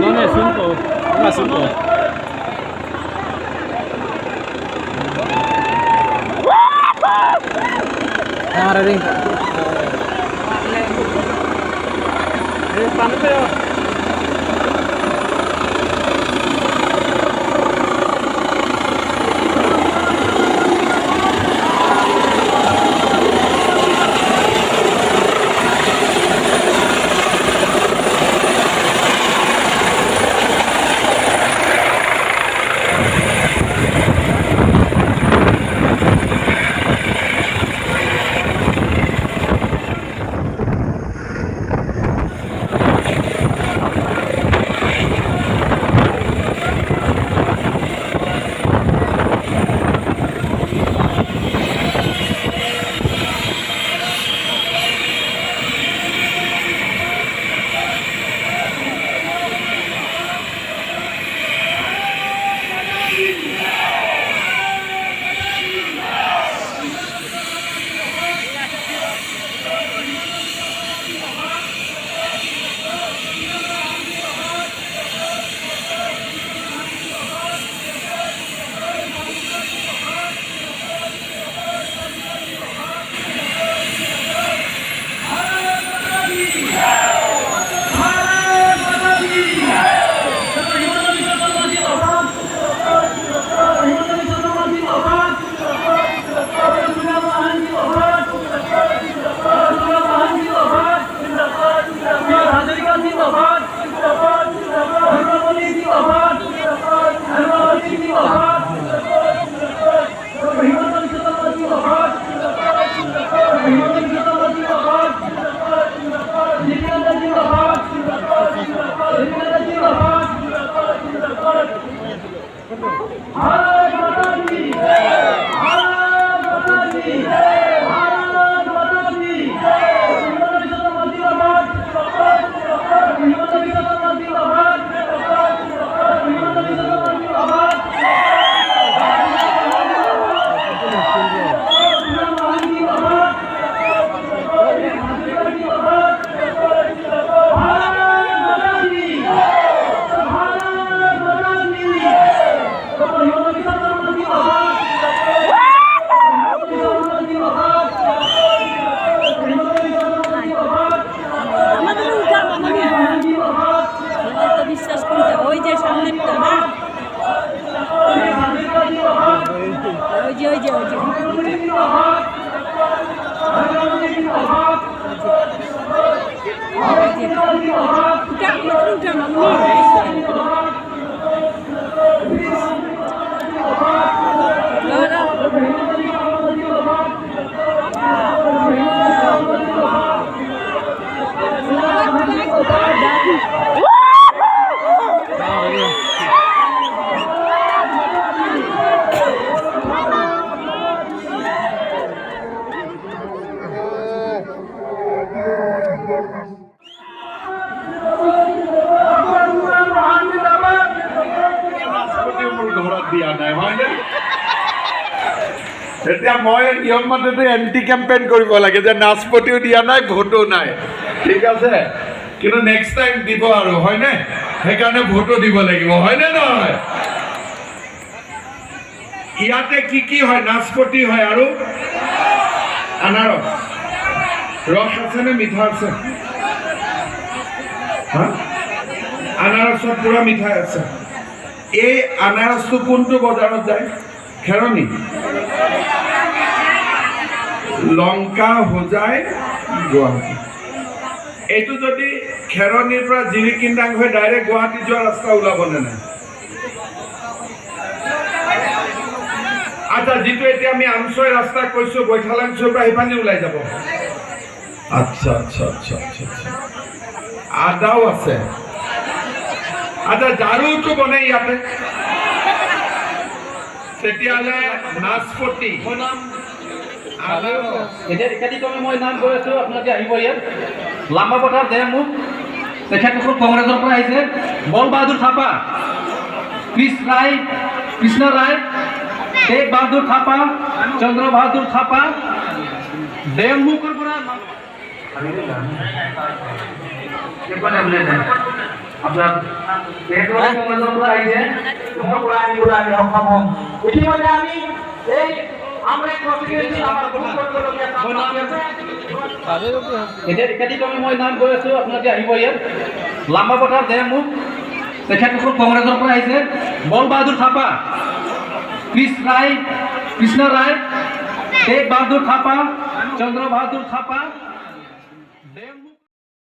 Non è sunto, ma sunto. এতিয়া মই নিয়ম মতেতো এণ্টি কেম্পেইন কৰিব লাগে যে নাচপতিও দিয়া নাই, ভোটো নাই, ঠিক আছে, কিন্তু নেক্সট টাইম দিব আৰু, হয়নে? সেইকাৰণে ভোটো দিব লাগিব, হয়নে নহয়? ইয়াতে কি কি হয়? নাচপতি হয় আৰু আনাৰস। ৰস আছে নে মিঠা আছে? হা, আনাৰসত পুৰা মিঠাই আছে। এই আনাৰসটো কোনটো বজাৰত যায়? খেৰণি, লংকা, হোজাই, গুৱাহাটী। এইটো যদি খেৰণিৰ পৰা জিৰিকিন্দাং হৈ ডাইৰেক্ট গুৱাহাটী যোৱা ৰাস্তা ওলাবনে নাই? আচ্ছা, যিটো এতিয়া আমি আমচৈ ৰাস্তা কৈছোঁ, বৈঠালাংচৈৰ পৰা সেইফালে ওলাই যাব। আচ্ছা আচ্ছা আচ্ছা আচ্ছা আচ্ছা, আদাও আছে। আচ্ছা, ঝাৰুটো বনাই ইয়াতে। তেতিয়াহ'লে নাচপতি, এতিয়া একাদিক্ৰমে মই নাম কৈ আছোঁ, আপোনালোকে আহিব ইয়াত। লাম্বাপথাৰ দেহমুখ, তেখেতসকল কংগ্ৰেছৰ পৰা আহিছে। বল বাহাদুৰ থাপা, কৃষ্ণ ৰায়, কৃষ্ণ ৰায়, তেগ বাহাদুৰ থাপা, চন্দ্ৰ বাহাদুৰ থাপা, দেহমুখৰ পৰা। আপোনাৰ কংগ্ৰেছৰ পৰা আহিছে। ইতিমধ্যে আমি এই আমৰেক কনষ্টিটুৱেঞ্চি আমাৰ বহুত কৰিবলগীয়া কাম বাকী আছে। এতিয়া একাদিক্ৰমে মই নাম কৈ আছোঁ, আপোনালোকে আহিব ইয়াত। লাম্বাপথাৰ দেহমুখ, তেখেতসকল কংগ্ৰেছৰ পৰা আহিছে। বল বাহাদুৰ থাপা, কৃষ্ণ ৰায়, কৃষ্ণ ৰায়, তেগ বাহাদুৰ থাপা, চন্দ্ৰ বাহাদুৰ থাপা, দেহমুখ।